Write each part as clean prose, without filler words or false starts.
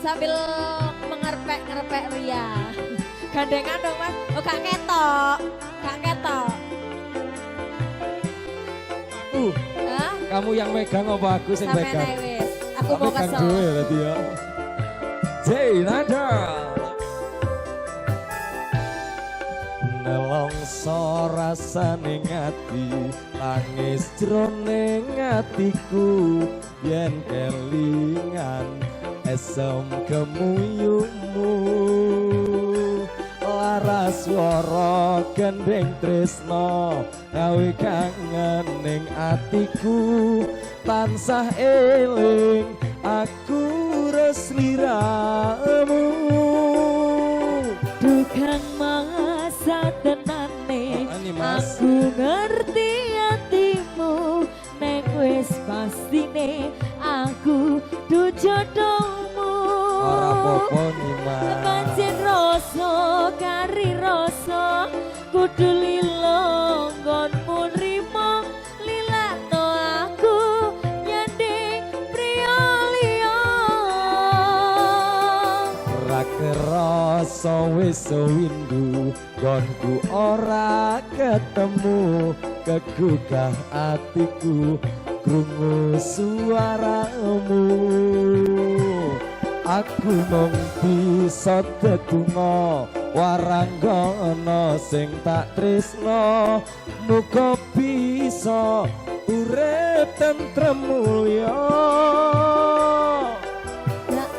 Sambil mengerpek-ngerpek ria. Gandengan dong, Mas. Oh, gak ketok. Gak ketok. Hah? Kamu yang megang apa aku sing Sampean pegang? Ae wis. Aku mau Pegang kesel. Dhewe berarti ya. J Nada. Nelongso rasane ati, tangis jroning atiku yen kelingan esem gemuyumu, lara swara gending tresno gawe kangen ning atiku, tansah eling aku sliramu. Dukan masa tenane. Oh, ini, Mas. Aku ngerti hatimu, nek wis pastine aku du jodohmu. Ora apa-apa, Nimas. Pancen rasa kari rasa kudu lilo nggonmu nrimo, lilano aku nyanding priya liya. Ora kerasa wis windu nggonku ora ketemu, kegugah atiku krungu suaramu. Aku mung bisa dedonga waranggana sing tak tresno, muga bisa urip tentrem mulya. Tak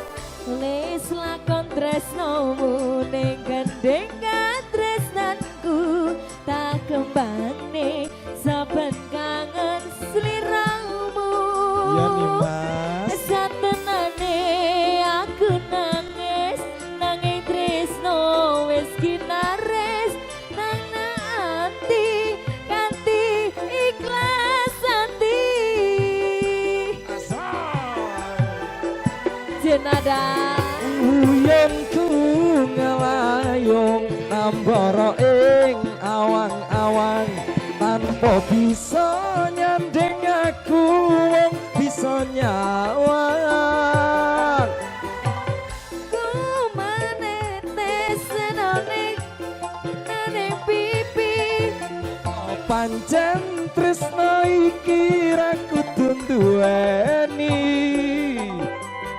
les lakon tresnomu ning gendeng katresnanku, tak kembangne saben kangen sliramu. Iya nih, Mas. Satenane aku nangis nanging tresno wis kinares nang ati kanthi ikhlas ati. Jenada. Uyungku ngelayung nambara ing awang-awang, tanpa bisa nyanding aku wong bisa nyawang. Ku menetes ning ning pipi. Pancen tresno iki ra kudu duweni.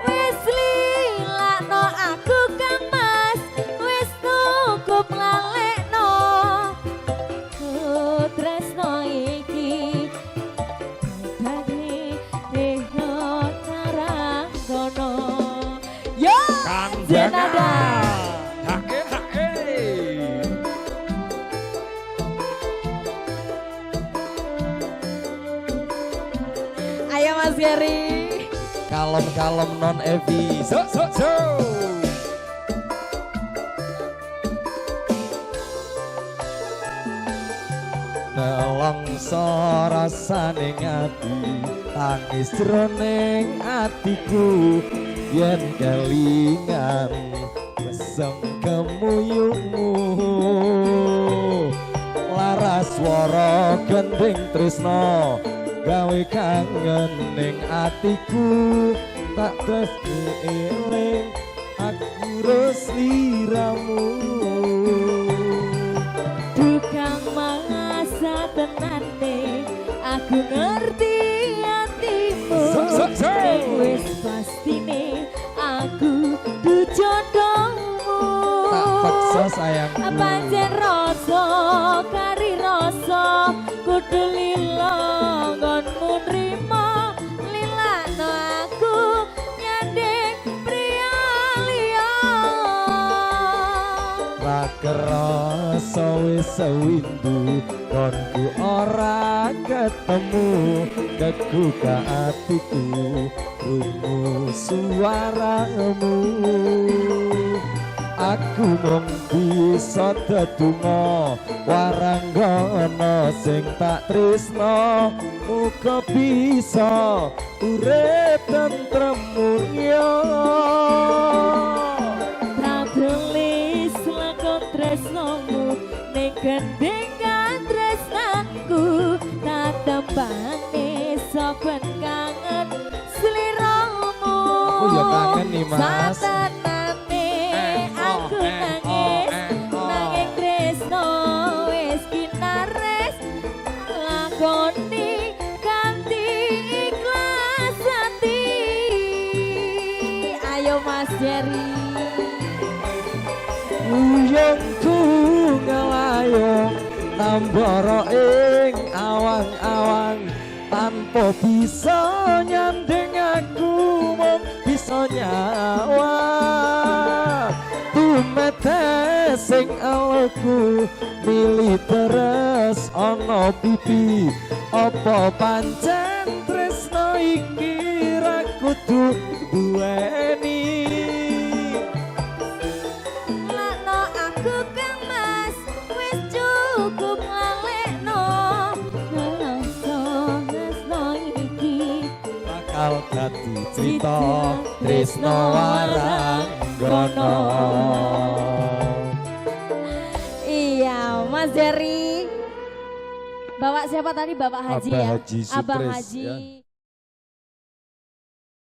Wis lilakno aku, Kang Mas, wis cukup lalekno. Ku tresno iki dadi deho taranggono. Yo. Kang Jenada. Hae hae. Ayo, Mas Gary. Kalem-kalem, Non Evi. So so so. Nelongso rasane ati, tangis jroning atiku yen kelingan mesem kemuyumu, lara swara gending tresno gawe kangen ning atiku, tak terus eling aku sliramu. Tukang masa tenane aku ngerti hatimu. So, so, so. Nek wis pastine aku du jodohmu. Tak paksa, sayangku. Pancen rasa kari rasa kudu lila nggonmu nrimo, lilano aku nyanding priya liya. Ra kerasa wis sewindu konku ora ketemu, kegugah atiku krungu suaramu. Aku mung bisa dedonga waranggana sing tak tresno, muga bisa urip tentrem mulya. Tratelis lakon tresnomu ning gending katresnanku, tak tembane saben kangen sliramu. Aku ya kangen nih, Mas. Saten Ayo, Mas Jerry. Wuyungku ngelayung nambara ing awang-awang, tanpa bisa nyanding aku mung bisa nyawang. Tumetes sing eluhku mili deres ana pipi, apa pancen tresno iki ra kudu duweni? Lakno aku, Kang Mas, wis cukup nglalekno. Nelongso tresno iki bakal dadi crita tresno waranggono. Iya, Mas Jerry. Bapak siapa tadi? Bapak Haji Abah ya? Haji Abah Sutris, Haji. Ya.